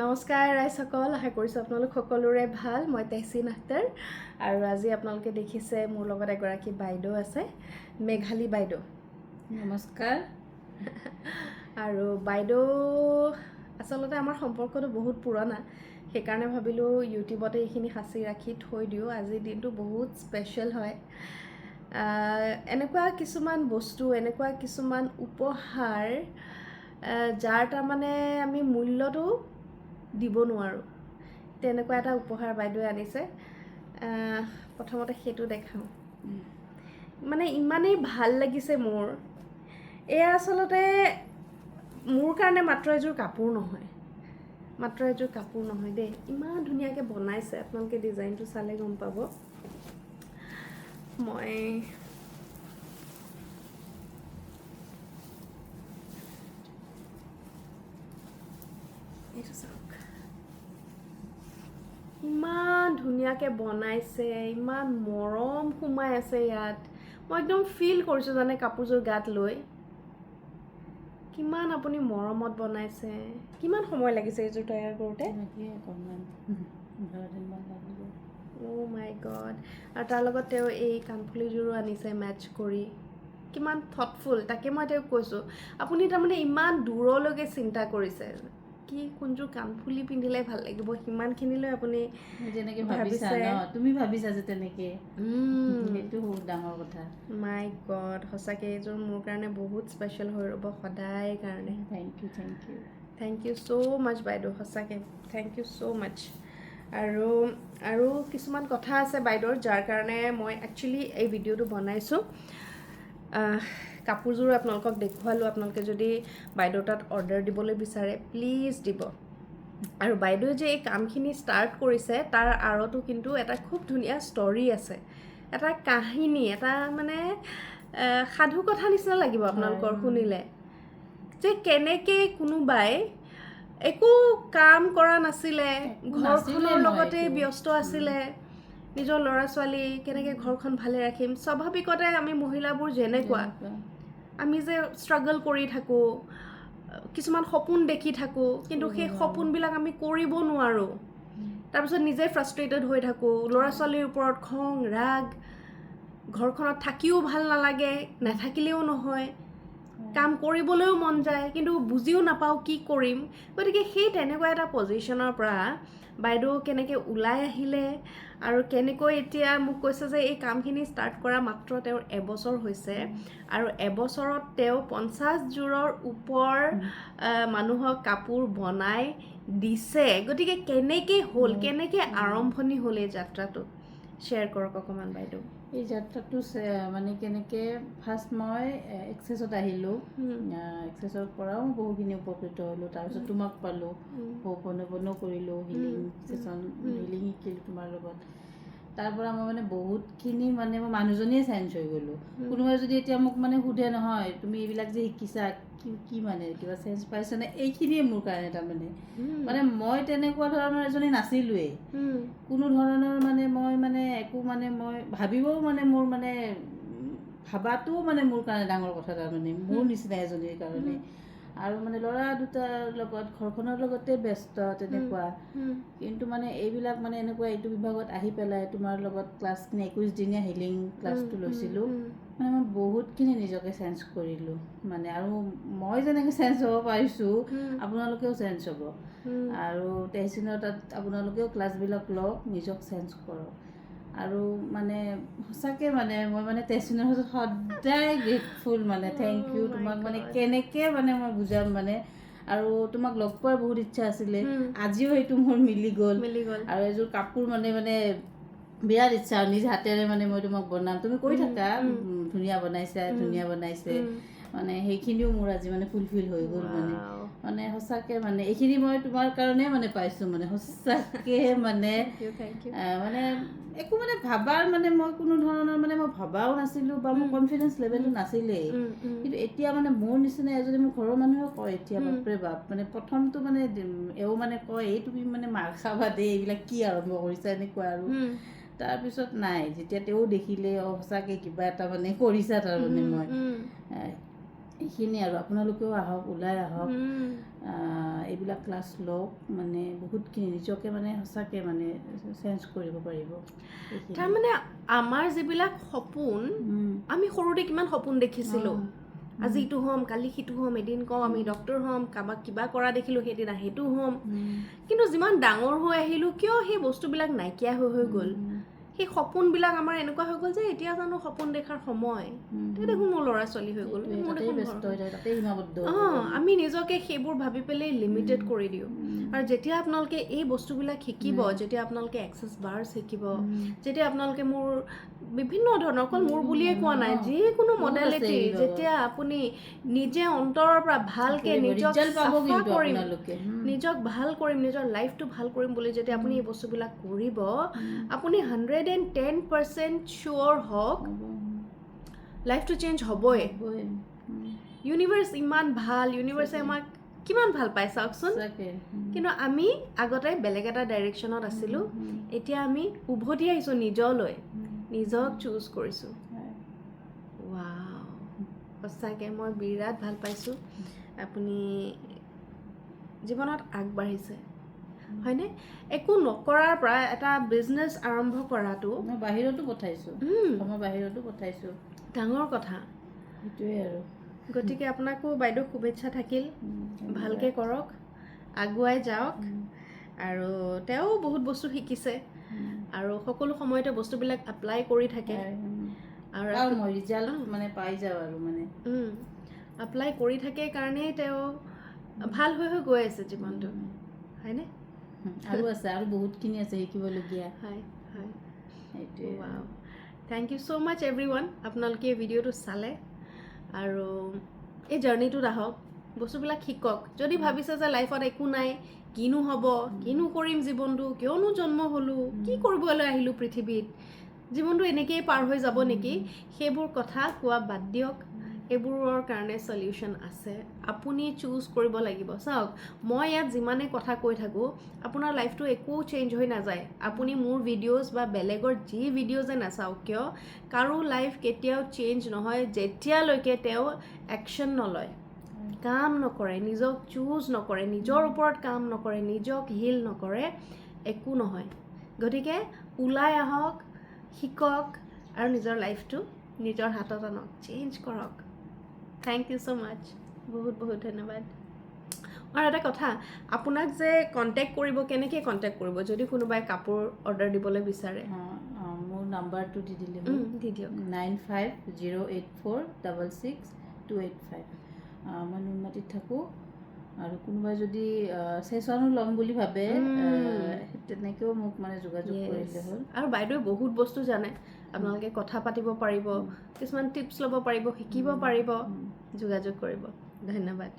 নমস্কাৰ ৰাইজসকল, আশা কৰিছোঁ আপোনালোক সকলোৰে ভাল। মই তেহচিন আখতাৰ আৰু আজি আপোনালোকে দেখিছে মোৰ লগত এগৰাকী বাইদেউ আছে, মেঘালী বাইদেউ। নমস্কাৰ। আৰু বাইদেউ আচলতে আমাৰ সম্পৰ্কটো বহুত পুৰণা, সেইকাৰণে ভাবিলোঁ ইউটিউবতে এইখিনি সাঁচি ৰাখি থৈ দিওঁ। আজিৰ দিনটো বহুত স্পেচিয়েল হয়। এনেকুৱা কিছুমান বস্তু, এনেকুৱা কিছুমান উপহাৰ যাৰ তাৰমানে আমি মূল্যটো দিব নোৱাৰোঁ, তেনেকুৱা এটা উপহাৰ বাইদেৱে আনিছে। প্ৰথমতে সেইটো দেখাওঁ। মানে ইমানেই ভাল লাগিছে মোৰ। এয়া আচলতে মোৰ কাৰণে মাত্ৰ এযোৰ কাপোৰ নহয়, মাত্ৰ এযোৰ কাপোৰ নহয় দেই, ইমান ধুনীয়াকৈ বনাইছে। আপোনালোকে ডিজাইনটো চালে গম পাব। মই এইটো চাওক, ইমান ধুনীয়াকৈ বনাইছে, ইমান মৰম সোমাই আছে ইয়াত। মই একদম ফিল কৰিছোঁ জানে কাপোৰযোৰ গাত লৈ, কিমান আপুনি মৰমত বনাইছে। কিমান সময় লাগিছে এইযোৰ তৈয়াৰ কৰোঁতে? অ' মাই গড। আৰু তাৰ লগত তেওঁ এই কাণফুলিযোৰো আনিছে মেটচ কৰি, কিমান থটফুল। তাকে মই তেওঁক কৈছোঁ, আপুনি তাৰমানে ইমান দূৰলৈকে চিন্তা কৰিছে কি কোনযোৰ কাণফুলি পিন্ধিলে ভাল লাগিব, সিমানখিনিলৈ আপুনি যেনেকৈ ভাবিছা ন, তুমি ভাবিছা যে তেনেকৈ, সেইটো বহুত ডাঙৰ কথা। মাই গড, সঁচাকৈ এইযোৰ মোৰ কাৰণে বহুত স্পেচিয়েল হৈ ৰ'ব সদায় কাৰণে। Thank you, thank you, thank you so much বাইদেউ, সঁচাকৈ thank you so মাছ। আৰু আৰু কিছুমান কথা আছে বাইদেউৰ, যাৰ কাৰণে মই একচুৱেলি এই ভিডিঅ'টো বনাইছোঁ। কাপোৰযোৰ আপোনালোকক দেখুৱালোঁ, আপোনালোকে যদি বাইদেউৰ তাত অৰ্ডাৰ দিবলৈ বিচাৰে প্লিজ দিব। আৰু বাইদেৱে যে এই কামখিনি ষ্টাৰ্ট কৰিছে তাৰ আঁৰতো কিন্তু এটা খুব ধুনীয়া ষ্টৰী আছে, এটা কাহিনী, এটা মানে সাধু কথা নিচিনা লাগিব আপোনালোকৰ শুনিলে, যে কেনেকৈ কোনোবাই একো কাম কৰা নাছিলে, ঘৰখনৰ লগতে ব্যস্ত আছিলে, নিজৰ ল'ৰা ছোৱালী কেনেকৈ ঘৰখন ভালে ৰাখিম। স্বাভাৱিকতে আমি মহিলাবোৰ যেনেকুৱা, আমি যে ষ্ট্ৰাগল কৰি থাকোঁ, কিছুমান সপোন দেখি থাকোঁ, কিন্তু সেই সপোনবিলাক আমি কৰিব নোৱাৰোঁ। তাৰপিছত নিজে ফ্ৰাষ্ট্ৰেটেড হৈ থাকোঁ, ল'ৰা ছোৱালীৰ ওপৰত খং ৰাগ, ঘৰখনত থাকিও ভাল নালাগে, নাথাকিলেও নহয়, কাম কৰিবলৈও মন যায় কিন্তু বুজিও নাপাওঁ কি কৰিম। গতিকে সেই তেনেকুৱা এটা পজিশ্যনৰ পৰা বাইদেউ কেনেকৈ ওলাই আহিলে আৰু কেনেকৈ এতিয়া মোক কৈছে যে এই কামখিনি ষ্টাৰ্ট কৰা মাত্ৰ তেওঁৰ এবছৰ হৈছে আৰু এবছৰত তেওঁ 50 যোৰৰ ওপৰ মানুহক কাপোৰ বনাই দিছে। গতিকে কেনেকৈ হ'ল, কেনেকৈ আৰম্ভণি হ'ল এই যাত্ৰাটো, শ্বেয়াৰ কৰক অকণমান বাইদেউ। এই যাত্ৰাটো মানে কেনেকৈ, ফাৰ্ষ্ট মই এক্সেছত আহিলোঁ, এক্সেছৰ পৰাও বহুখিনি উপকৃত হ'লোঁ। তাৰপিছত তোমাক পালোঁ, বনো কৰিলোঁ, হিলিং ছেশ্যন, হিলিং শিকিলোঁ তোমাৰ লগত। তাৰ পৰা মই মানে বহুতখিনি মানে মই মানুহজনীয়ে চেঞ্জ হৈ গ'লোঁ। কোনোবাই যদি এতিয়া মোক মানে সোধে নহয়, তুমি এইবিলাক যে শিকিছা কি কি মানে কিবা চেঞ্জ পাইছানে, এইখিনিয়ে মোৰ কাৰণে তাৰমানে। মানে মই তেনেকুৱা ধৰণৰ এজনী নাছিলোঁৱেই কোনো ধৰণৰ, মানে মই মানে একো মানে মই ভাবিবও মানে মোৰ মানে ভাবাটোও মানে মোৰ কাৰণে ডাঙৰ কথা তাৰমানে, মোৰ নিচিনা এজনীৰ কাৰণে। আৰু মানে ল'ৰা দুটাৰ লগত ঘৰখনৰ লগতে ব্যস্ত তেনেকুৱা। কিন্তু মানে এইবিলাক মানে এনেকুৱা এইটো বিভাগত আহি পেলাই তোমাৰ লগত ক্লাছখিনি 21 দিনীয়া হিলিং ক্লাছটো লৈছিলোঁ, মানে মই বহুতখিনি নিজকে চেঞ্জ কৰিলোঁ মানে। আৰু মই যেনেকৈ চেঞ্জ হ'ব পাৰিছোঁ, আপোনালোকেও চেঞ্জ হ'ব। আৰু তেহচিনৰ তাত আপোনালোকেও ক্লাছবিলাক লওক, নিজক চেঞ্জ কৰক। আৰু মানে সঁচাকৈ মানে মই মানে তেহচিনৰ ওচৰত সদায় গ্ৰেটফুল, মানে thank U তোমাক, মানে কেনেকৈ মানে মই বুজাম মানে। আৰু তোমাক লগ পোৱাৰ বহুত ইচ্ছা আছিলে, আজিও সেইটো মোৰ মিলি গ'ল। আৰু এযোৰ কাপোৰ মানে মানে বিৰাট ইচ্ছা, নিজ হাতেৰে মানে মই তোমাক বনাম, তুমি কৈ থাকা ধুনীয়া বনাইছা, ধুনীয়া বনাইছে, মানে সেইখিনিও মোৰ আজি মানে ফুলফিল হৈ গ'ল। মানে মানে সঁচাকৈ মানে এইখিনি মই তোমাৰ কাৰণে মানে পাইছোঁ, মানে সঁচাকৈ মানে মানে একো মানে ভাবাৰ মানে মই কোনো ধৰণৰ মানে মই ভবাও নাছিলোঁ বা মোৰ কনফিডেঞ্চ লেভেলটো নাছিলেই। কিন্তু এতিয়া মানে মোৰ নিচিনা এজনী মোৰ ঘৰৰ মানুহে কয় এতিয়া, বাপৰে বাপ, মানে প্ৰথমটো মানে এওঁ মানে কয় এই তুমি মানে মাৰ খাবা দেই, এইবিলাক কি আৰম্ভ কৰিছা এনেকুৱা। আৰু তাৰপিছত নাই, যেতিয়া তেওঁ দেখিলে অ সঁচাকৈ কিবা এটা মানে কৰিছা তাৰমানে মই এইখিনি। আৰু আপোনালোকেও আহক, ওলাই আহক। এইবিলাক ক্লাছ লওক, মানে বহুতখিনি নিজকে মানে সঁচাকৈ মানে চেঞ্জ কৰিব পাৰিব। এইখিনি। তাৰমানে আমাৰ যিবিলাক সপোন, আমি সৰুতে কিমান সপোন দেখিছিলোঁ, আজি ইটো হ'ম, কালি সিটো হ'ম, এদিন কওঁ আমি ডক্টৰ হ'ম, কাৰোবাক কিবা কৰা দেখিলোঁ সেইদিনা সেইটো হ'ম। কিন্তু যিমান ডাঙৰ হৈ আহিলোঁ, কিয় সেই বস্তুবিলাক নাইকিয়া হৈ হৈ গ'ল? সেই সপোনবিলাক আমাৰ এনেকুৱা হৈ গ'ল যে এতিয়া জানো সপোন দেখাৰ সময়? এতিয়া দেখোন মোৰ ল'ৰা ছোৱালী হৈ গ'ল, সেইটোৱে, মোৰ তাতেই দেখোন ব্যস্ত হৈ থাকে, তাতেই সীমাবদ্ধ হৈ অঁ গ'ল। আমি নিজকে সেইবোৰ ভাবি পেলাই লিমিটেড কৰি দিওঁ। আৰু যেতিয়া আপোনালোকে এই বস্তুবিলাক শিকিব, যেতিয়া আপোনালোকে এক্সেছ বাৰ্ছ শিকিব, যেতিয়া আপোনালোকে মোৰ বিভিন্ন ধৰণৰ, অকল মোৰ বুলিয়ে কোৱা নাই, যিকোনো বহুত আছে মডেলিটি, এইবিলাকত। যেতিয়া আপুনি নিজে অন্তৰৰ পৰা ভালকে কৰিব, নিজক ৰিজাল্ট পাব চাফা কিন্তু কৰিম, আপোনালোকে। নিজক ভাল কৰিম, নিজৰ লাইফটো ভাল কৰিম বুলি যেতিয়া আপুনি এই বস্তুবিলাক কৰিব, আপুনি 110% চিয়'ৰ হওক, হ'ব, লাইফটো চেঞ্জ হ'বই। হ'বই। ইউনিভাৰ্চ ইমান ভাল, ইউনিভাৰ্চে আমাক কিমান ভাল পায় চাওকচোন। সঁচাকে। কিন্তু আমি আগতে বেলেগ এটা ডাইৰেকশ্যনত আছিলোঁ, এতিয়া আমি উভতি আহিছোঁ নিজলৈ, নিজক চুজ কৰিছোঁ। ৱাও, সঁচাকৈ মই বিৰাট ভাল পাইছোঁ। আপুনি জীৱনত আগবাঢ়িছে, হয়নে? একো নকৰাৰ পৰা এটা বিজনেছ আৰম্ভ কৰাটো মই বাহিৰতো পঠাইছোঁ, অসমৰ বাহিৰতো পঠাইছোঁ। ডাঙৰ কথা। সেইটোৱে আৰু। গতিকে আপোনাকো বাইদেউ শুভেচ্ছা থাকিল। ধন্যবাদ। ভালকৈ কৰক, আগুৱাই যাওক। আৰু তেওঁ বহুত বস্তু শিকিছে আৰু সকলো সময়তে বস্তুবিলাক এপ্লাই কৰি থাকে। হয়। আৰু পাওঁ মই ৰিজাল্ট মানে পাই যাওঁ আৰু মানে। এপ্লাই কৰি থাকে কাৰণেই তেওঁ ভাল হৈ হৈ গৈ আছে জীৱনটো, হয়নে? আৰু আছে, আৰু বহুতখিনি আছে শিকিবলগীয়া। হয় হয় সেইটোৱে। Wow, thank you so much everyone. আপোনালোকে এই ভিডিঅ'টো চালে আৰু এই জাৰ্ণিটোত আহক, বস্তুবিলাক শিকক। যদি ভাবিছে যে লাইফত একো নাই, কিনো হ'ব, কিনো কৰিম জীৱনটো, কিয়নো জন্ম হ'লোঁ, কি কৰিবলৈ আহিলোঁ পৃথিৱীত, জীৱনটো এনেকৈয়ে পাৰ হৈ যাব নেকি, সেইবোৰ কথা কোৱা বাদ দিয়ক। এইবোৰৰ কাৰণে চলিউশ্যন আছে, আপুনি চুজ কৰিব লাগিব। চাওক, মই ইয়াত যিমানে কথা কৈ থাকোঁ, আপোনাৰ লাইফটো একো চেঞ্জ হৈ নাযায়। আপুনি মোৰ ভিডিঅ'জ বা বেলেগৰ যি ভিডিঅ'জে নাচাওক কিয়, কাৰো লাইফ কেতিয়াও চেঞ্জ নহয় যেতিয়ালৈকে তেওঁ একশ্যন নলয়, কাম নকৰে, নিজক চুজ নকৰে, নিজৰ ওপৰত কাম নকৰে, নিজক হিল নকৰে, একো নহয়। গতিকে ওলাই আহক, শিকক আৰু নিজৰ লাইফটো নিজৰ হাতত আনক, চেঞ্জ কৰক। Thank you so much, বহুত বহুত ধন্যবাদ। আৰু এটা কথা, আপোনাক যে কণ্টেক্ট কৰিব, কেনেকৈ কণ্টেক্ট কৰিব যদি কোনোবাই কাপোৰ অৰ্ডাৰ দিবলৈ বিচাৰে? অঁ অঁ মোৰ নাম্বাৰটো দি দিলে হ'ল। দি দিয়ক। 9508466285। মই নুনমাটিত থাকোঁ। আৰু কোনোবাই যদি চেচনো ল'ম বুলি ভাবে, তেনেকৈও মোক মানে যোগাযোগ কৰিলে হ'ল। আৰু বাইদেৱে বহুত বস্তু জানে, আপোনালোকে কথা পাতিব পাৰিব, কিছুমান টিপছ ল'ব পাৰিব, শিকিব পাৰিব। যোগাযোগ কৰিব। ধন্যবাদ।